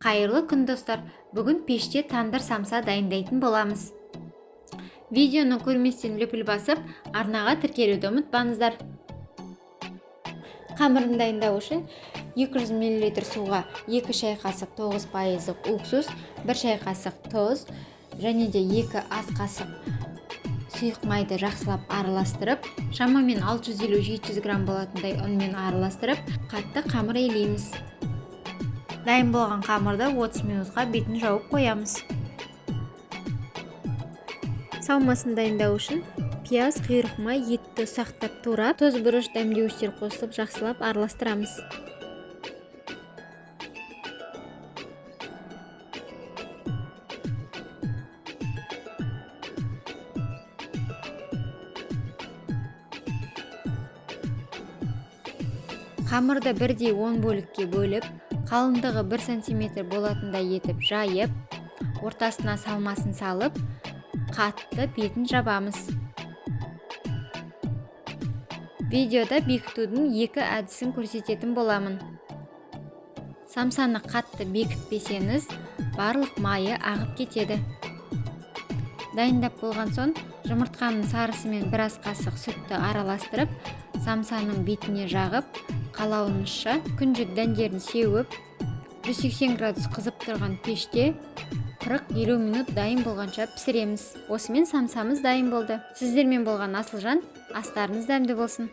Қайырлы күн, достар! Бүгін пеште тандыр самса дайындайтын боламыз. Видеоны көрместен лүпіл басып, арнаға тіркелуді ұмытпаңыздар. Қамырын дайындау үшін 200 мл суға 2 шай қасық 9% уксус, 1 шай қасық тұз және де 2 ас қасық сұйық майды жақсылап араластырып, шамамен 650-700 грамм болатындай ұнмен араластырып, қатты қамыр илейміз. Дайын болған қамырды 30 минутқа бетін жауып қоямыз. Салмасын дайындау үшін пияз, құйрық май, етті ұсақтап турап, тұз, бұрыш, дәмдеуіштер қосылып, жақсылап араластырамыз. Қамырды бірдей 10 бөлікке бөліп, қалыңдығы 1 сантиметр болатындай етіп жайып, ортасына салмасын салып, қатты бетін жабамыз. Видеода бекітудің екі әдісін көрсететін боламын. Самсаны қатты бекітпесеңіз, барлық майы ағып кетеді. Дайындап болған соң, жұмыртқаның сарысымен біраз қасық сүтті араластырып, самсаның бетіне жағып, қалауыңызша күнжіт дәндерін сеуіп, 180 градус қызып тұрған пеште 40-50 минут дайын болғанша пісіреміз. Осымен самсамыз дайын болды. Сіздермен болған Асылжан, астарыңыз дәмді болсын.